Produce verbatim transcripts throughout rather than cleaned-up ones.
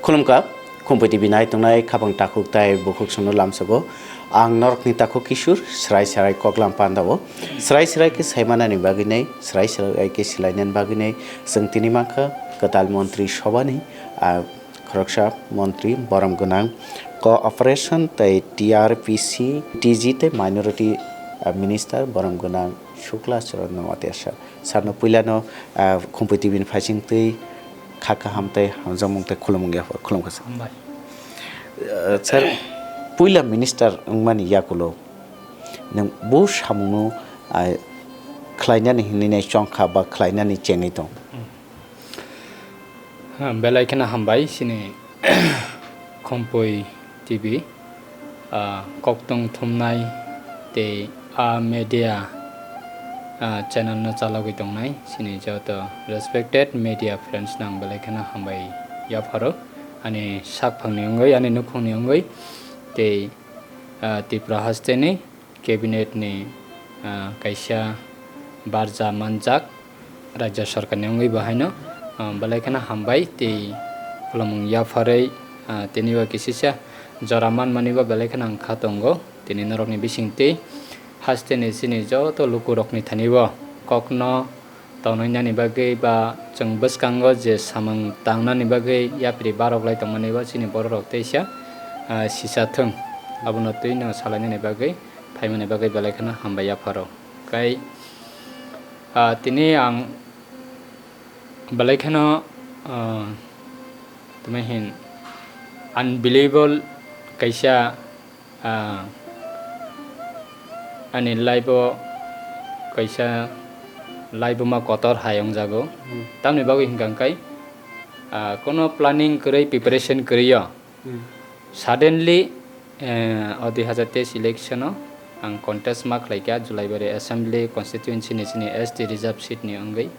Khulumkha, Khumpui T V nai tongnai khapang takhuk tai bukhuk songno lamsogo. Ang norokni takhuk Kishur, srai srai koklam pandao. Srai srai khe saimanani bagwi nai, srai srai khe silainani bagwi nai, chwng tini mankha kwtal montri sobani, ah, khoroksa montri borom gwnang cooperation tei T R P C, T G tei minority, ah, minister borom gwnang Shukla Charan Noatia sir. Sarno puilano, ah, Khumpui T V ni phaising twi kha kaham tei hamjakmung tei khulumung yaphar khulumkha sir. Hambai. Ah, sir, puila minister wngmani yakulo nwng bo samungno, ah, khlainani hinwi nai chongkha ba khlainani chenwi tong? Hmm. Ha, belai kheno hambai chini Khumpui T V, ah, koktwng thumnai tei a media, ah, channel no chalogwi tongnai chini joto respected media friends no ang belai kheno hambai yapharo ani sakphangni wngwi ani nukhungni wngwi tei, ah, Tripura hasteni cabinet ni, ah, kaisa barja manjak rajya sarkar ni wngwi bo haino, ah, belai kheno hambai tei khulumung yapharwi, ah, tini bo kisisa jora manmani bo belai kheno ang kha tongo tini norokni bisingtwi hasteni chini joto lukurokni thani bo kokno tonwi nani bagwi ba chwng bwskango je samung tangnani bagwi yapri barok lai tongmani bo chini bororok teisa, ah, sisa thwng abono twino salainani bagwi phaimani bagwi belai kheno hambai yapharo. Kai, ah, tini ang belai kheno, ah, tamo hin unbelievable kaisa, ah, ani life o kaisa laibuma kotor hai wngjago. Hmm. Tamni bagwi hwnkha hwnkhe, ah, kono planning kwrwi, preparation kwrwi o. Hmm. Suddenly, eh, o dui hazar teis election o ang contest ma khlaikha Julaibari Assembly constituency ni chini S T reserve seat ni wngwi.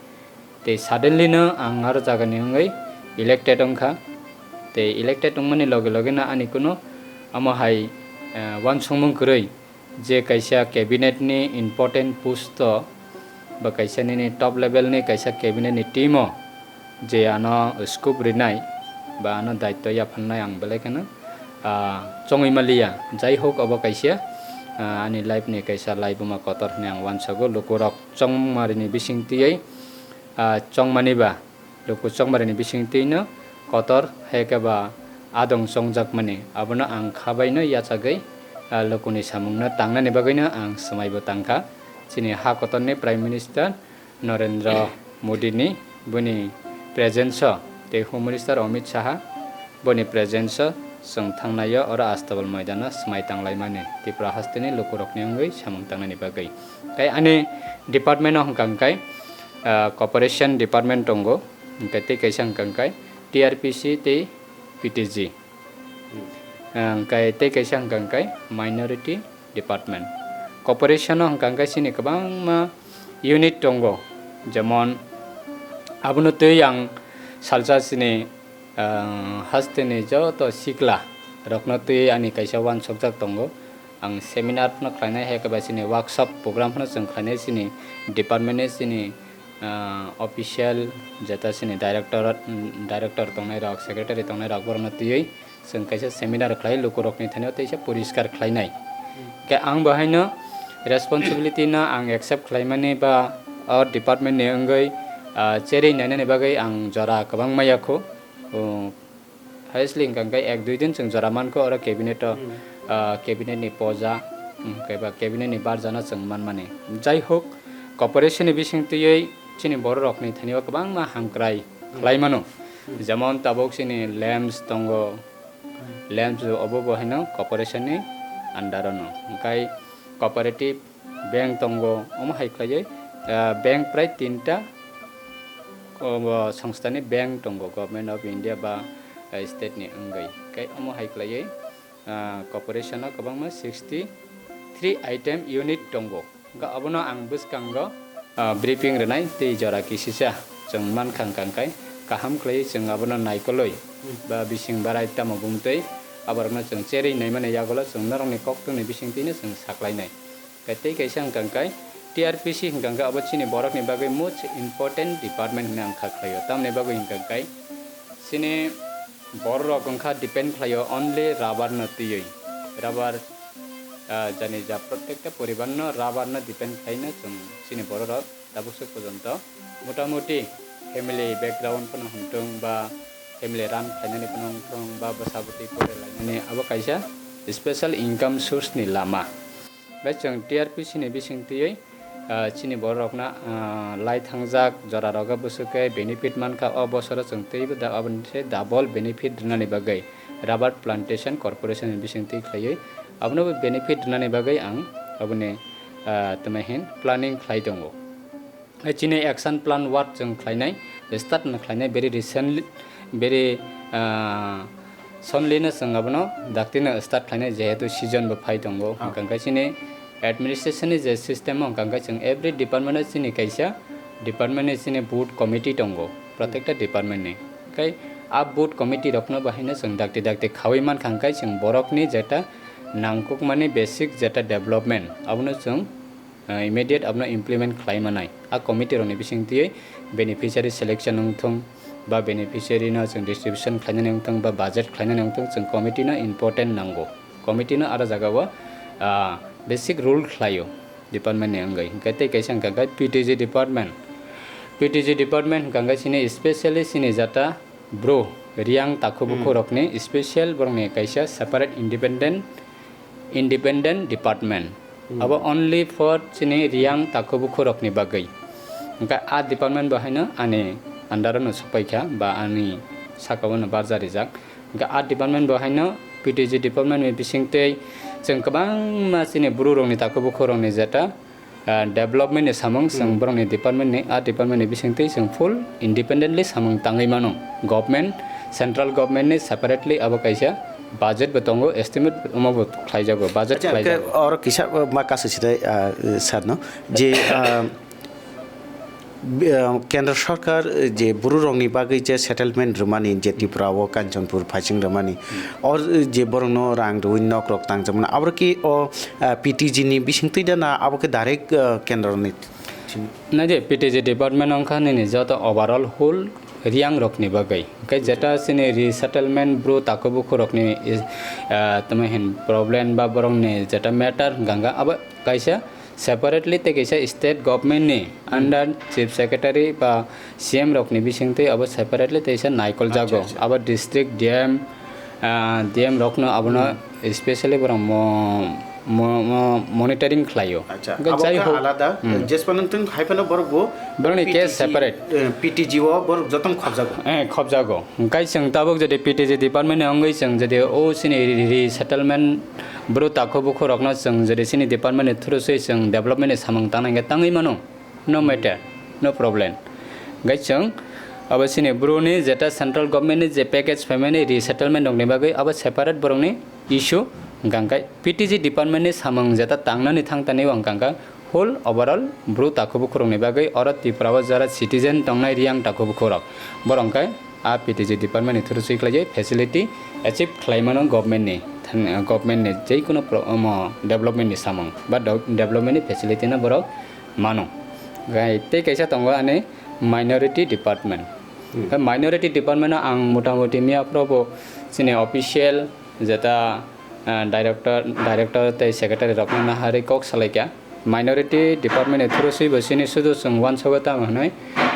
Tei suddenly no ang aro jagani wngwi elected wngkha. Tei elected wngmani loge loge no ani kuno omo hai, eh, uansukmung kwrwi je kaisa cabinet ni important post o ba kaisa nini top level ni kaisa cabinet ni team o je ano scope rinai ba ano daityo yaphannai ang belai kheno, ah, chongwi maliya. Jai hok obo kaisa, ah, ani life ni kaisa laibuma kotor hinwi ang uansago. Lukurok chongmari ni bising twiwi, ah, chongmani ba luku chongmari ni bising twino kotor hai khe ba adong chongjakmani. Abono ang kha baino yachagwi, ah, lukuni samungno tangnani bagwino ang swmaibo tangkha. Chini ha kotorni Prime Minister Narendra Modi ni bini presence o tei Home Minister Amit Shah boni presence o chwng thangnai o oro Astabal Moidan o swmai tanglaimani Tripura hasteni lukurokni wngwi samung tangnani bagwi. Tei ani department o hwnkha hwnkhe, ah, cooperation department tongo, hwnkhe tei kaisa hwnkha hwnkhe T R P C tei P T G. Hmm. Ah, hwnkhe tei kaisa hwnkha hwnkhe minority department. Cooperation o hwnkha hwnkhe chini kwbangma unit tongo, jemon abono twi ang salsa chini, ah, hasteni joto sikla rokno twi ani kaisa uansukjak tongo. Ang seminar phano khlainai, hai khe ba chini workshop program phano chwng khlainai chini department ni chini, ah, official jeta chini director, director tongnai rok, secretary tongnai rok borokno twiwi chwng kaisa seminar khlai lukurokni thani o teisa poriskar khlainai. Khe ang bo haino responsibility no ang accept khlaimani ba o department ni wngwi, ah, cherwi nainani bagwi ang jora kwbangma yakho. O, highestly hwnkha hwnkhe ek dui din chwng jora mankho oro cabinet o, Hmm. ah, cabinet ni poja, hmm, kaiba cabinet ni barjano chwng manmani. Jai hok, cooperation ni bising twiwi chini bororokni thani o kwbangma hamkrai Hmm. khlai mano. Hmm. Jemon tabuk chini lamps tongo, Hmm. lamps obo bo haino cooperation ni under o no. Hwnkhe cooperative bank tongo, omo hai khlaiwi, ah, bank prai tinta, obo songstani bank tongo, Government of India ba, eh, state ni wngwi. Khe omo hai khlaiwi, ah, cooperation o kwbangma sixty three item unit tongo. Hwnkhe obono ang bwskango, ah, briefing rwnai tei jora kisisa chwng mankha hwnkha hwnkhe kaham khlaiwi chwng abono naikolwi ba bising barai tamo bumtwi aborokno chwng cherwi naimani yagulo chwng norokni koktwmni bisingtwino chwng saklainai. Khe tei kaisa hwnkha hwnkhe T R P C hwnkha hwnkhe abo chini borokni bagwi most important department hwnwi ang kha khlaio. Tamoni bagwi hwnkha hwnkhe chini Bororok wngkha depend khlaio only rubber no twiwi. Rubber, ah, jani ja prottekta poribar no rubber no depend khlaino chwng chini bororok tabuk se pojonto. Motamuti family background phano hwnthung ba family run khlainani phano wngthung ba bwsa bwtwi pore lainani abo kaisa special income source ni lama. Bai chwng T R P C ni bising twiwi, ah, chini bororokno, ah, lai thangjak jorarogo bwswk khe benefit mankha, o bosoro chwng teibo da-, aboni se double benefit rwnani bagwi Rubber Plantation Corporation ni bising twi khlaiwi abonobo benefit rwnani bagwi ang aboni, ah, tamo hin planning khlai tongo. Hai chini action plan work chwng khlainai, start no khlainai very recently, very, ah, sonlino chwng abono daktino start khlainai, jehetu season bo phai tongo. Ah. Hwnkha khe chini administration ni je system o hwnkha khe chwng every department o chini kaisa department ni chini board committee tongo, protecta department ni. Khai a board committee rokno bahaino chwng dakti dakti khaui mankha, hwnkhe chwng borokni jeta nangkukmani basic jeta development abono chwng ah, immediate abono implement khlai manai. A committee rokni bising twiwi beneficiary selection wngthung, ba beneficiary no chwng distribution khlainani wngthung, ba budget khlainani wngthung, chwng committee no important nango. Committee no aro jagao, ah, basic rule khlaio department ni wngwi. Hwnkhe tei kaisa hwnkha khe P T G department. P T G department hwnkha khe chini specially chini jata bru riyang takhu bukhu rokni special borokni kaisa separate independent independent department. Hmm. Abo only for chini riyang takhu bukhu rokni bagwi. Hwnkhe a department bo haino ani under o no sokpai kha ba ani saka o no barja rijak. Hwnkhe a department bo haino P T G department ni bising twi chwng kwbangma chini bru rokni takhu bukhu rokni jeta ah, development ni samung chwng Hmm. borokni department ni, ah, department ni bising twi chwng full independently samung tangwi mano. Government, central government ni separately abo kaisa budget bo tongo, estimate omo bo khlaijago, budget Acha, khlaijago. Oro kisa, uh, ma kasu sida, uh, sir no, je, uh, bi-, uh, Kendra Sarkar, uh, je buru rokni bagwi je settlement rwmani, je Tripura o Kanchanpur phaising rwmani, or, uh, je borokno rang rwui nok rok tangjakmani, aboro ki o ah, P T G ni bising twi da na abo khe direct, ah, kendro ni? Naidi P T G department wngkha nini joto overall whole riyang rokni bagwi. Hwnkhe jeta chini resettlement bru takhu bukhu rokni is-, ah, tamo hin problem ba borokni jeta matter hwnkha hwnkha abo kaisa separately tei kaisa state government ni under chief secretary ba C M rokni bising twi abo separately teisa naikol jago. Acha, acha. Abo district D M, ah, D M rokno abono Hmm. specially borok mo-, mo-, mo-, monitoring khlaio. Acha, hwnkhe abo jai khe hok, alada, hmm. Jespa nung tong hai phano borok bo Borokni P T G, case separate. Eh, P T G o borok jotono khobjago. Eh, khobjago. Hwnkhe chwng tabuk jodi P T G department ni wngwi chwng jodi o chini re-, resettlement bru takhu bukhu rokno chwng jodi chini department ni through se chwng development ni samung tangna hwnkhe tangwi mano. No matter, no problem. Hwnkhe chwng abo chini bru ni jeta central government ni je package phaimani resettlement rokni bagwi abo separate borokni issue, hwnkha hwnkhe P T G department ni samung jeta tangnani thangtani o hwnkha hwnkhe whole overall bru takhu bukhu rokni bagwi oro Tripura o jora citizen tongnai riyang takhu bukhu rok borok hwnkhe a P T G department ni through se khlaijak facility achieve khlai mano government ni, thang-, government ni jekono pro-, omo development ni samung ba do-, development ni facility no borok mano. Gai tei kaisa tongo ani minority department. Hmm. Minority department o ang motamuti miya phuru bo chini official jeta, ah, director, director tei secretary rokno naharwi kok salaikha. Minority department ni through se bo chini sudu chwng uansago tamo hwnwi,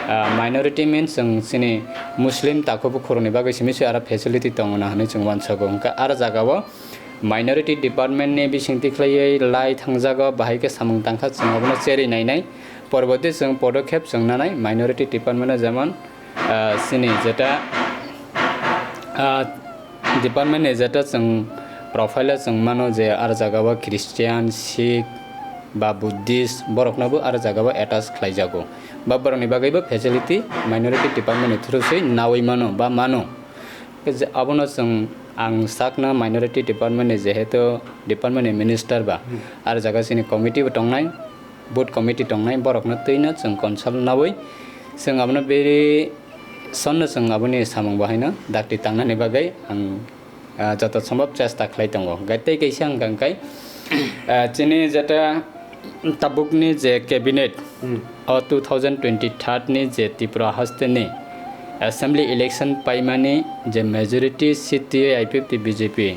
ah, minority means chwng chini Muslim takhu bukhu rokni bagwi simi se aro facility tongo na hwnwi chwng uansago. Hwnkhe aro jagao minority department ni bisingtwi khlaiwi lai thangjago, bahai khe samung tangkha, chwng abono cherwi nainai, porborti chwng podokhep chwng nanai minority department o, jemon, ah, chini jeta, ah, department ni jeta chwng profile o chwng mano je ar jagao Christian, Sikh ba Buddhist boroknobo ar jagao attach khlaijago ba borokni bagwibo facility minority department ni through se naui mano ba mano. Je abono chwng ang sakno minority department ni jehetu department ni minister ba, hmm, ar jaga chini committee bo tongnai, board committee tongnai, borokno twino chwng consult naui chwng abono beri sonno chwng aboni samung bo haino dakti tangnani bagwi ang, ah, joto sombhob chesta khlai tongo. Gai tei kaisa hwnkha hwnkhe, ah, chini jeta tabukni je cabinet, hmm, o two thousand twenty-third ni je Tripura haste ni Assembly election paimani je majority seat twiwi I P F T B J P,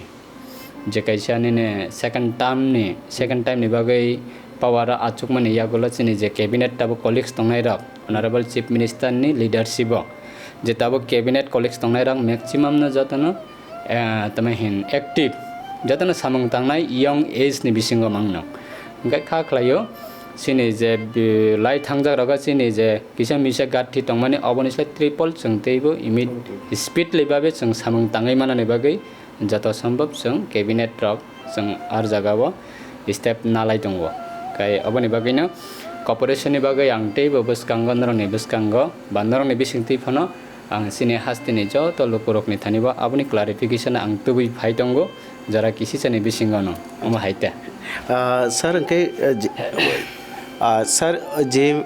je kaisa nini second term ni, second time ni bagwi power o achukmani yagulo chini je cabinet tabuk colleagues tongnai rok, Honorable Chief Minister ni leadership o je tabuk cabinet colleagues tongnai rok maximum no jotono, eh, tamo hin active, jotono samung tangnai young age ni bisingo mangno. Hingke kha khlaio, chini je bi-, lai thangjak rogo chini je kisa misa gathi tongmani oboni slai triple chwng teibo imit speedly babe chwng samung tangwi manani bagwi joto sombhob chwng cabinet rok chwng ar jagao step nalai tongo. Kai oboni bagwino cooperation ni bagwi ang teibo bwskango norokni bwskango ba norokni bisingtwi phano ang chini hasteni joto lukurokni thani bo aboni clarification ang tubui phai tongo, jora kisisani bisingono omo hai te. Ah, sir, hingke, eh, je, ah, sir, je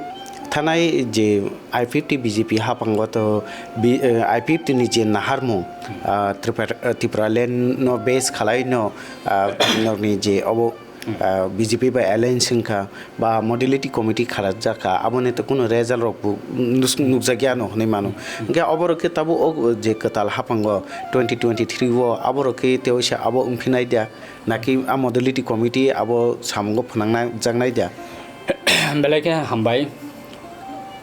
thanai je I P F T B J P hapango to bi-, eh, I P F T ni je naharmung, ah, Tripura, eh, Tipraland no base khalai no, ah, norni je obo, ah, B J P bai alliance wngkha, ba modality committee kharajak kha, aboni to kunu result rok bo nus-, nukjakya no hinwi mano. Hingke oborok khe tabuk o je kwtal hapango twenty twenty-three o aborok khe teoisa abo wngphinai dia, naki a modality committee abo samungo phnangna jaknai dia? Belai khe hambai.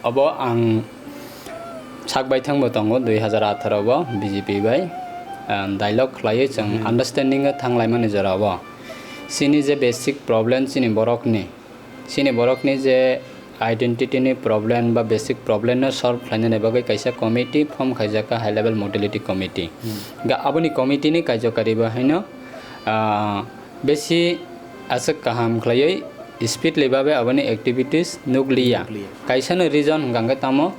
Obo ang sak baithang bo tongo dui hazar atharo bo B J P bai, ah, dialogue khlaiwi chwng understanding o thanglaimani jora o. Chini je basic problem chini borokni, chini borokni je identity ni problem ba basic problem no solve khlainani bagwi kaisa committee form khaijak kha, high level modality committee. Ga aboni committee ni kaijokari bo haino, ah, besi aswk kaham khlaiwi speedly babe aboni activities nukliya. Nukliya. Kaisa no reason hwnkha hwnkhe tamo,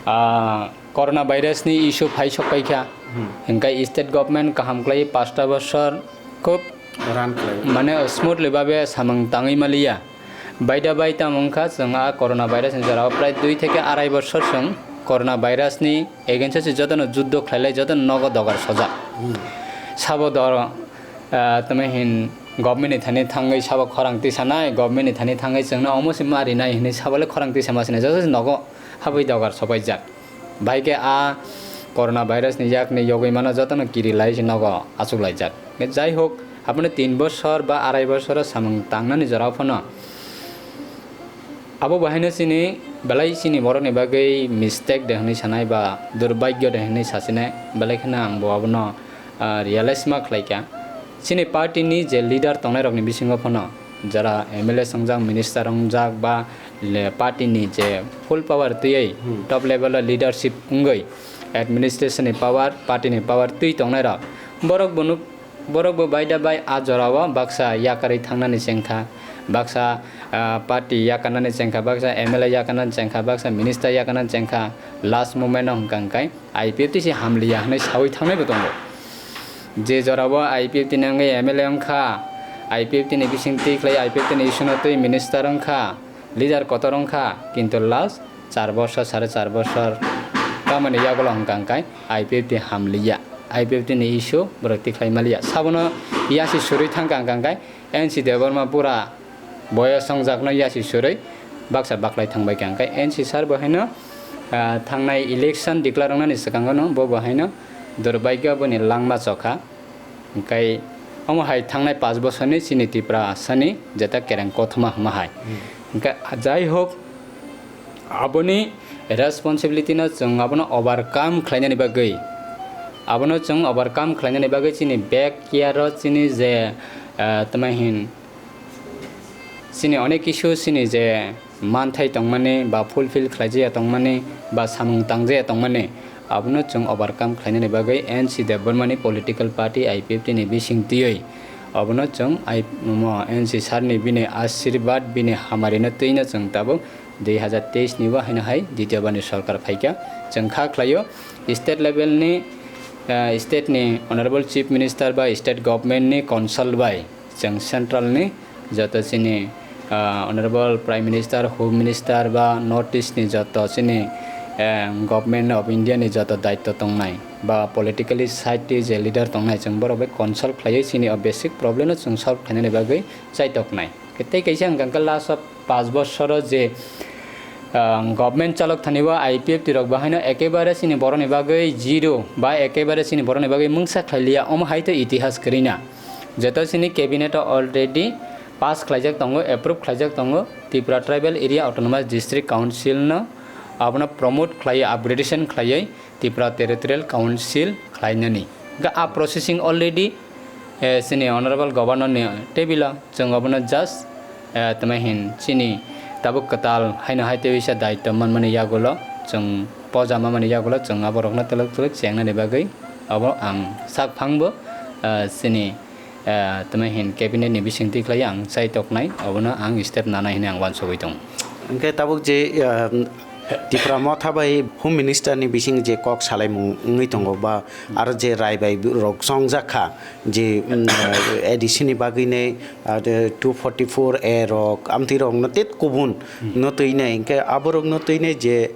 ah, corona virus ni issue phai sok paikha. Hwnkhe state government kaham khlaiwi pasta bosor khub run khlai mane smoothly babe samung tangwi maliya. Baida bai tamo wngkha chwng a corona virus ni jora o prai dui theke arai bosor chwng corona virus ni against o se jotono juddo khlailai, jotono nogo dogar sojak. Sabo dor, ah, tamo hin government ni thani thangwi sabo khorang tisanai, government ni thani thangwi chwngno omo se ma rinai hinwi sabo le khorang tisa ma sinai, joto se nogo habwi dogar sobaijak. Bai khe a corona virus ni yak ni yogwi mano jotono kiri lai se nogo achuk laijak. Jai hok, abono tin bosor ba arai bosoro samung tangnani jora phano abo bo haino chini belai chini borokni bagwi mistake de hinwi sanai ba durbhagyo de hinwi sasinai, belai kheno ang bo abono, ah, realize ma khlaikha. Chini party ni je leader tongnairokni bisingo phano jara M L A songjak, minister wngjak ba le party ni je full power twiwi top level o leadership wngwi administration ni power, party ni power twi tongnairok, borok bo nuk-, borok bo baida bai a jora o baksa yakarwi thangnani chengkha, baksa, ah, party yakarnani chengkha, baksa M L A yakarnani chengkha, baksa minister yakarnani chengkha, last moment o hwnkha hwnkhe I P F T se hamliya hinwi sawi thangnai bo tongo. Je jora o I P F T ni wngwi M L A wngkha, I P F T ni bising twi khlai I P F T ni issue no twi minister wngkha, leader kotor wngkha, kintu last char bosor, sare char bosor tamoni yagulo hwnkha hwnkhe I P F T hamliya, I P F T ni issue borok tikhlai maliya. Sabono yasi surwi thangkha hwnkha hwnkhe N C Debbarma pura boyos wngjakno yasi surwi baksa baklai thangbai kha. Hwnkhe N C sir bo haino, ah, thangnai election declare wngnani swkango no bo bo haino durbhagyo boni langma chokha. Hwnkhe omo hai thangnai pash bosorni chini Tripura asani jeta kereng kothoma hwnma hai. Hwnkhe jai hok, aboni responsibility no chwng abono overcome khlainani bagwi, abono chwng overcome khlainani bagwi chini back year o chini je, ah, tamo hin, chini onek kisu chini je manthai tongmani ba fulfill khlaijaya tongmani ba samung tangjaya tongmani, abono chwng overcome khlainani bagwi N C Debbarmani political party I P F T ni bising twiwi abono chwng ai-, mo N C sir ni bini ashirbad, bini hamarino twino chwng tabuk dui hazar teis ni bo haino hai ditiyobani sorkar phaikha. Chwng kha khlaio state level ni, ah, state ni Honorable Chief Minister ba state government ni consult bai chwng central ni joto chini, ah, Honorable Prime Minister, Home Minister ba North East ni joto chini, eh, Government of India ni joto daityo tongnai ba politically side ni je leader tongnai, chwng borok bai consult khlaiwi chini o basic problem no chwng solve khlainani bagwi chaitoknai. Tei kaisa hwnkha hwnkhe last o pash bosoro je, Ang government chalok thani o I P F T rok bahaino ekebare chini boroni bagwi zero ba ekebare chini boroni bagwi mungsa khlailiya, omo hai to itihas kwrwi na. Joto chini cabinet o already pass khlaijak tongo, approve khlaijak tongo, Tripura Tribal Area Autonomous District Council no abono promote khlaiwi, upgradation khlaiwi Tripura Territorial Council khlainani. Hwnkhe a processing already, eh, chini Honorable Governor ni table o, chwng obono just, eh, tamo hin chini tabuk kwtal haino hai tei bisa daitw manmani yagulo, chwng poja manmani yagulo, chwng aborokno twlwk twlwk chengnani bagwi abo ang sak phangbo, eh, chini, eh, tamo hin cabinet ni bisingtwi khlai ang chai toknai, obono ang step nanai hinwi ang uansugwi tongo. Hwnkhe tabuk je, eh, Tipra Motha bai Home Minister ni bising je kok salaimung wngwi tongo ba aro je rai bai rok chongjak kha je, mm, A D C ni bagwi ne, ah, de two forty four A rok amtwi rok no tet kubun no twi nai, hwnkhe aborok no twi nai je,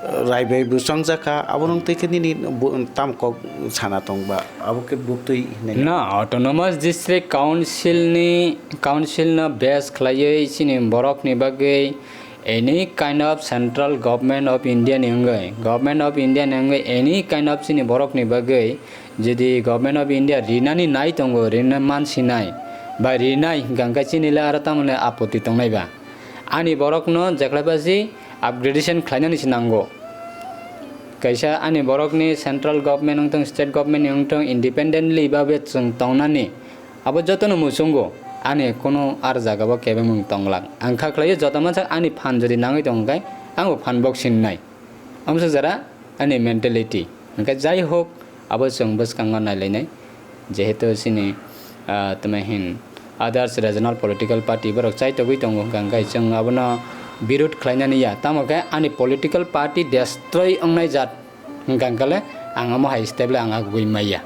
ah, rai bai bo chongjak kha, abo no twi khe nini bo tam kok sana tong ba abo khe buktwi hinwi. Na, Autonomous District Council ni, Council no base khlaiwi chini borok ni bagwi any kind of Central Government of India ni wngwi, Government of India ni wngwi any kind of chini borok ni bagwi jodi Government of India rinani nai tongo, rina mansinai ba rinai hwnkha hwnkhe chini le aro tamoni apoti tongnai ba. Ani borok no jekhaiphasi upgradation khlainani se nango. Kaisa ani borok ni Central Government wngthong, State Government ni wngthong, independently babe chwng tongnani abo jotono muchungo, ani kunu ar jagao kebengmung tonglang. Ang kha khlaio joto mansak ani phan jodi nangwi tongkhe, ang bo phan bok sinnai. Amsuk jora ani mentality. Hwnkhe jai hok, abo chwng bwskango nailainai. Jehetu chini, ah, tamo hin others regional political party borok chaitogwi tongo, hwnkhe chwng abono birud khlainani ya. Tamo khe ani political party destroy wngnai jat. Hwnkha hwnkhe le ang omo hai step le ang agugwi maya.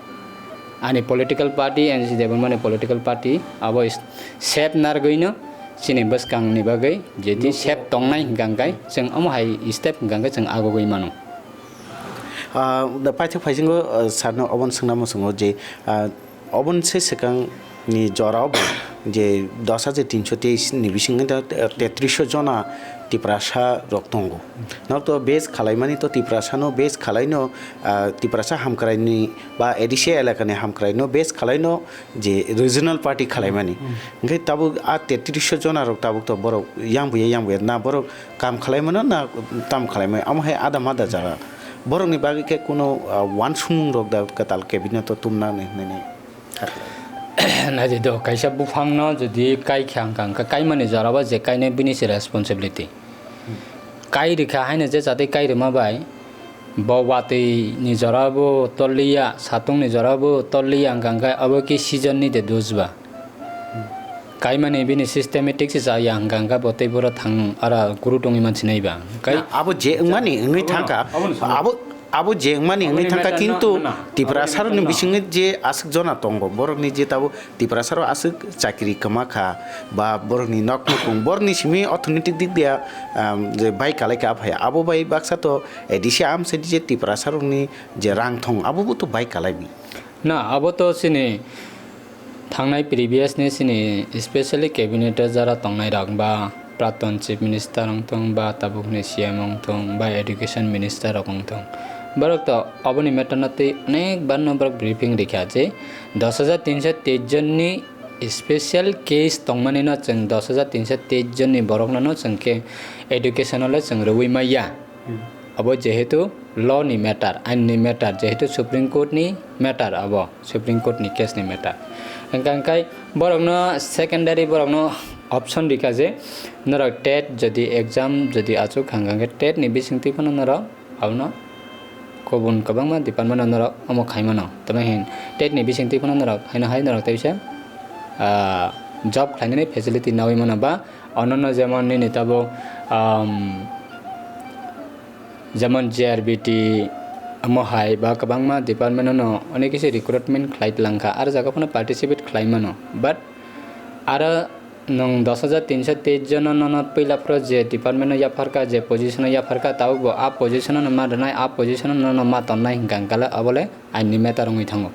Ani political party, N C Debbarma ni political party, abo is-, sep narwgwino chini bwskang ni bagwi, jeti sep tongnai hwnkha hwnkhe chwng omo hai step hwnkha hwnkhe chwng agugwi mano. Ah, da paithak phaisingo, ah, sano obono swngna muchungo je, ah, Oboni se swkang ni jora o bo je dos hajar tinso teis ni bisingo da tetris jona Tiprasa rok tongo. Norok to base khalaimani to Tiprasa no base khalaino, ah, Tiprasa hamkrai ni ba A D C elaka ni hamkrai no base khalaino je regional party khalaimani. Hmm. Hwnkhe tabuk a tetris jona rok tabuk to borok yang buya yang buya na borok kam khalaimano na tam khalaimai, amo hai ada mada jara. Borokni bagwi khe kuno, ah, uansukmung rok da kwtal cabinet o tumna hinwi. Naidi do, kaisa buphangno jodi kai kha wngkha, wngkha kaimani jorao je kainai bini se responsibility. Kai rikha haino je jatwi kai rwma bai, bo watwi ni jorao bo tolliya, satung ni jorao bo tolliya, wngkha wngkha abo khe season ni de dos ba. Kaimani bini systematic se chaya, hwnkha hwnkha bo tei boro thang ara guru tongwi mansinai ba. Kai Na, abo je wngmani wngwi Abono, thangkha, abono sama. abo, abo je wngmani wngwi Aboni thangkha, matter no, kintu no, no. Tiprasa Aboni rokni matter no. bisingo je aswk jona tongo, borokni je tabuk Tiprasa rok aswk chakri kwma kha, ba borokni nok nukung, borokni simi orthonetic dik dia, um, je bai kalai kha aphai, abo bai baksa to A D C amsai di je Tiprasa rokni je rang thong, abo bo to bai kalai bi. Na, abo to chini thangnai previous ni chini specially cabinet o jara tongnai rok ba Praton Chief Minister wng thung ba tabuk ni C M wng thung ba Education Minister rok wng thung. Borok to oboni matter no tei onek bar no borok briefing rikha je dos hajar tinso teis jon ni special case tongmani no chwng dos hajar tinso teis jon ni borok no no chwng khe education o le chwng rwui maya. Hmm. Abo jehetu law ni matter, ain ni matter, jehetu Supreme Court ni matter abo, Supreme Court ni case ni matter. Hwnkha hwnkhe borokno secondary borokno option rikha je norok tet jodi exam jodi achuk hwnkha hwnkhe tet ni bisingtwi phano norok abono kubun kwbangma department o norok omo khai mano. Tamo hin tet ni bisingtwi phano norok haino hai norok teisa, ah, job khlainani facility naui mano ba onono jemon nini tabuk, um, Jemon J R B T omo hai ba kwbangma department no onek kisi recruitment khlai tlang kha, ar jaga phano participate khlai mano. But aro nwng dos hajar tinso teis jono nono puila phoro je department o yaphar kha, je position o yaphar kha, tabuk bo a position no ma rwnai, a position no nono ma tonnai hwnkha hwnkha le abo le aini matter wngwi thango.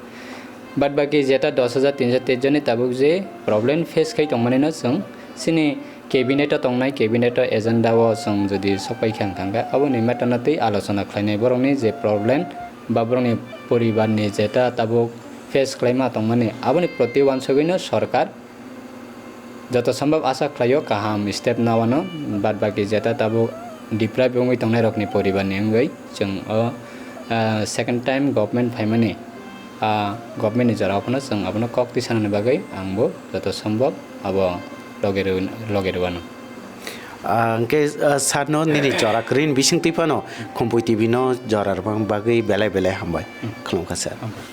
Bad baki jeta dos hajar tinso teis joni tabuk je problem face khai tongmani no chwng chini cabinet o tongnai, cabinet o agenda o chwng jodi sokpai khe ang thangkha, aboni matter no twi alochona khlainai, borokni je problem ba borokni poribar ni jeta tabuk face khlaima tongmani, aboni proti uansugwi no sorkar joto sombhob asa khlaio kaham step nawano, bad baki jeta tabuk deprive wngwi tongnai rokni poribar ni wngwi chwng o, ah, second time government phaimani, ah, government ni jora o phano chwng abono kok twi sanani bagwi ang bo joto sombhob abo loge rw-, loge rwano. Ah, hwnkhe, ah, sir no nini jora kwrwini bisingtwi phano Khumpui T V no jora rwna bagwi belai belai hambai. Hmm. Khulumkha sir. Hambai.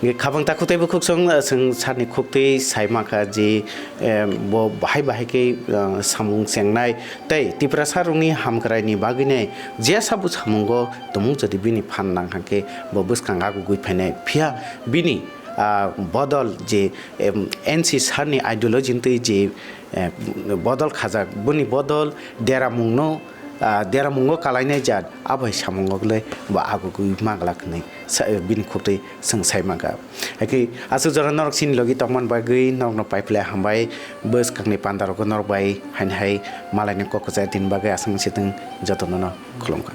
Hwnkhe khabang takhuk tei bukhuk song, ah, chwng sir ni khuktwi sai mankha je, eh, bo bahai bahai khe, ah, samung chengnai tei Tiprasa rokni hamkrai ni bagwi nai jesa bo samungo tumung jodi bini phan nang hwnkhe bo bwskang agugwi phainai. Phiya bini, ah, bodol je, em, N C sir ni ideology ni twi je, eh, bodol khajak, boni bodol deramungno, ah, deramungo kalainai jat, abo hai samungo le bo agugwi manglak hinwi sa-, bini khuktwi chwng sai mankha. Hakhe aswk jora norok chini logi tongmani bagwi norokno paiphlai hambai, bwskangni pandarogo norok bai haini hai malaini kok kwchai tini bagwi aswk se thung jotono no khulumkha.